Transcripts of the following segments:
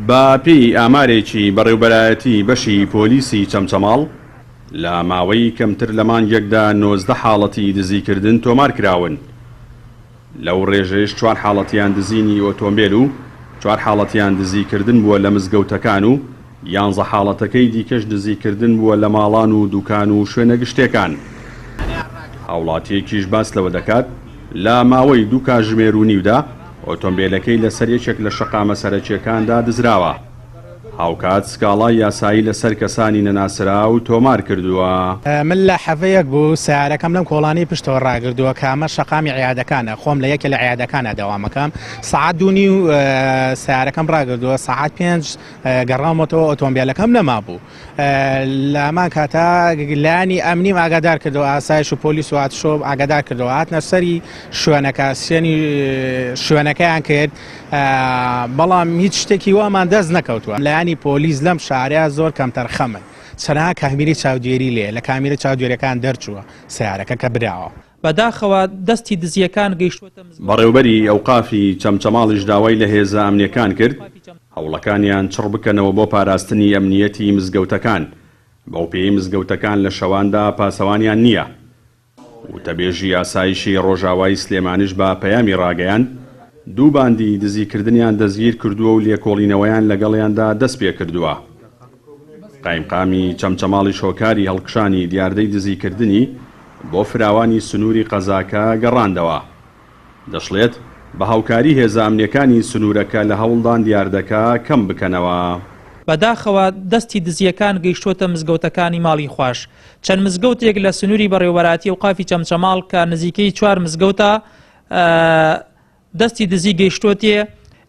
بە پێی ئامارێکی بەڕێوبەرایەتی بەشی پۆلیسی چەمچەماڵ، لە ماوەی کەمتر لە مانگێکدا 19 حاڵەتی دزیکردن تۆمارکراون. لەو ڕێژەیەش چوار حاڵەتیان دزینی ئۆتۆمبێل و چوار حاڵەتیان دزیکردن بووە لە مزگەوتەکان و یانزە حاڵەتەکەی دیکەش دزیکردن بووە لە ماڵان و دوکان و شوێنە گشتیەکان. هاوڵاتیەکیش باس لەوە دەکات، لە ماوەی دوو کاژمێر و نیودا ئۆتۆمبێلەکەی لەسەر یەکێک لە شەقامە سەرەکیەکاندا دزراوە. هاوکات سکاڵای یاسایی لەسەر کەسانی نەناسراو تۆمار کردووە. من لە حەڤەیەک بوو سەیارەکەم لەم کۆڵانەی پشتەوە ڕاگردووە کە ئەمە شەقامی عیادەکانە خۆم لە یەکێ لە عیادەکانە دەوامەکەم سەعات دوو نیو سەیارەکەم ڕاگردووە سەعات پێنج گەڕاومەتەوە ئۆتۆمبیلەکەم نەمابوو لە هەمان کاتا لایەنی ئەمنیم ئاگادار کردەوە ئاسایش و پۆلیس و هاتوچۆ ئاگادار کردەوە هاتنە سەری شوێنەکە سێنی شوێنەکەیان کرد بەڵام هیچ شتێکی وامان دەست نەکەوتووە لایەنی پۆلیس لەم شارە زۆر کەمتەرخەمن چەنەها کامیرەی چاودێری لێ لە کامیرە چاودێرەکان دەرچووە سیارەکە کە براوە. بەداخەوە دەستی دزییەکان گەیشتووەتە مزگەوتەکان. بەڕێوبەری ئەوقافی چەمچەماڵیش داوای لە هێزە ئەمنییەکان کرد هەوڵەکانیان چڕ بکەنەوە بۆ پاراستنی ئەمنییەتی مزگەوتەکان، بەوپێیەی مزگەوتەکان لە شەواندا پاسەوانیان نییە. وتەبێژی ئاسایشی ڕۆژاوای سلێمانیش بە پەیامی ڕاگەیاند، دوو باندی دزیکردنیان دەستگیرکردووە و لێکۆڵینەوەیان لەگەڵیاندا دەستپێکردووە. قایمقامی چەمچەماڵیش هۆکاری هەڵکشانی دیاردەی دزیکردنی بۆ فراوانی سنووری قەزاکە گەڕاندەوە. دەشڵێت، بە هاوکاری هێزە ئەمنییەکانی سنوورەکە لە هەوڵدان دیاردەکە کەم بکەنەوە. بەداخەوە دەستی دزییەکان گەیشتووەتە مزگەوتەکانی ماڵی خواش. چەند مزگەوتێک لە سنووری بەڕێوەبەرایەتی ئەوقافی چەمچەماڵ کە نزیکەی چوار مزگەوتە دەستی دزی گەیشتۆتێ،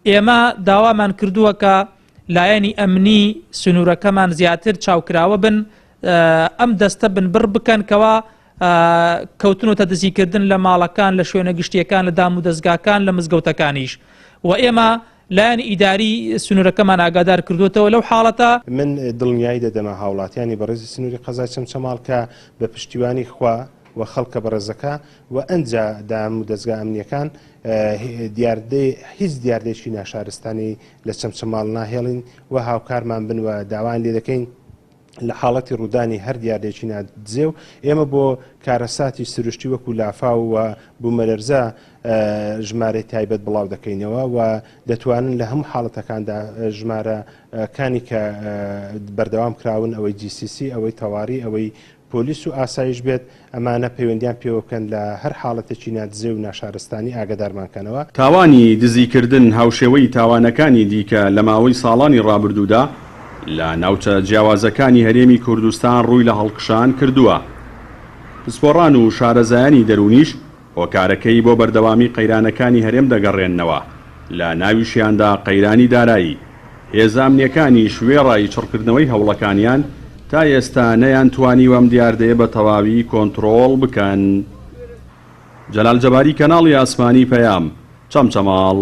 ئێمە داوامان کردووە کە لایەنی ئەمنی سنوورەکەمان زیاتر چاوکراوە بن ئەم دەستە بنبڕ بکەن کەوا کەوتنەوەتە دزیکردن لە ماڵەکان لە شوێنە گشتیەکان لە دام و دەستگاکان لە مزگەوتەکانیش و ئێمە لایەنی ئیداری سنوورەکەمان ئاگادار کردوێتەوە لەو حاڵەتە. من دڵنیایی دەدەمە هاوڵاتیانی بەڕێزی سنووری قەزای چەمچەماڵ کە بە پشتیوانی خوا و خەڵکە بەڕێزەکە و ئەنجا دام و دەزگا ئەمنیەکان دیاردەی هیچ دیاردەیەکی ناشارستانی لە چەمچەماڵ ناهێڵین و هاوکارمان بن و داوایان لێ دەکەین لە حاڵەتی ڕوودانی هەر دیاردەیەکی نادزێو ئێمە بۆ کارەساتی سروشتی وەکو لافاو و بوومەلەرزە ژمارەی تایبەت بڵاو دەکەینەوە و دەتوانن لە هەموو حاڵەتەکاندا ژمارە کانی کە بەردەوام کراون ئەوەی GCC ئەوەی تەواری ئەوەی پۆلیس و ئاسایش بێت ئەمانە پەیوەندیان پێوە بکەن لە هەر حاڵەتێکی نادزێو و ناشارستانی ئاگەدارمان کەنەوە. تاوانی دزیکردن هاوشێوەی تاوانەکانی دیکە لە ماوەی ساڵانی ڕابردوودا لە ناوچە جیاوازەکانی هەرێمی کوردستان ڕووی لە هەڵکشان کردووە. پسپۆڕان و شارەزایانی دەروونیش هۆکارەکەی بۆ بەردەوامی قەیرانەکانی هەرێم دەگەڕێننەوە، لە ناویشیاندا قەیرانی دارایی. هێزە ئەمنییەکانیش وێڕای چڕکردنەوەی هەوڵەکانیان، تا ئێستا نەیانتوانیوە ئەم دیاردەیە بە تەواوی کۆنتڕۆڵ بکەن. جەلال جەباری کەناڵی ئاسمانی پەیام، چەمچەماڵ.